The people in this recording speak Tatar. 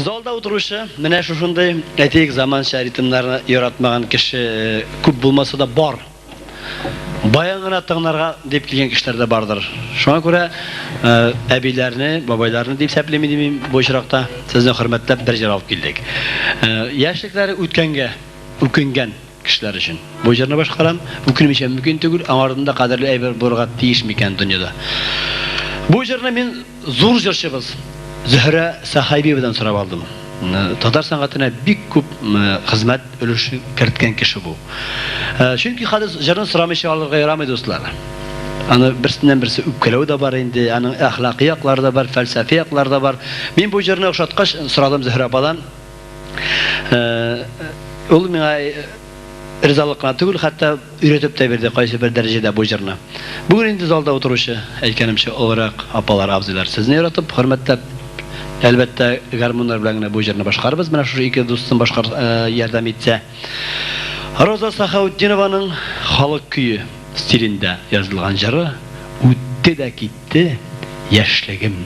Залда утыручы, менә шушындый, әйтик, заманча ритмнарны яратмаган кеше күп булмаса да бар. Баян гына тыңларга дип килгән кешеләр дә бардыр. Шуңа күрә әбиләрне, бабайларны дип исәплим инде мин бу очракта. Сезне хөрмәтләп бер җыр алып килдек. Яшьлекләре үткәнгә үкенгән кешеләр өчен бу җырны башкарам. Үкенмичә мөмкин түгел, аңардан да кадерле әйбер булырга тиеш микән дөньяда? Бу җырны мин зур җырчыбыз Зөһрә Сәхәбиевадан сорап алдым. Татар сәнгатенә бик күп хезмәт өлеше керткән кеше бу. Чөнки хәзер җырны сорамыйча алырга ярамый, дуслар. Аны берсеннән-берсе үпкәләү дә бар инде, аның әхлакый яклары да бар, фәлсәфи яклары да бар. Мин бу җырны ошаткач, сорадым Зөһрә ападан. Ул миңа ризалык кына түгел, хәтта өйрәтеп тә бирде кайсы бер дәрәҗәдә бу җырны. Бүген инде залда утыручы, әйткәнемчә, олырак апалар, абзыйлар сезне яратып, хөрмәтләп, әлбәттә, гармуннар белән генә бу җырны башкарырбыз. Менә шушы ике дустым башкар ярдәм итсә. Роза Сахаутдинованың халык көе стилендә язылган җыры Үтте дә китте яшьлегем.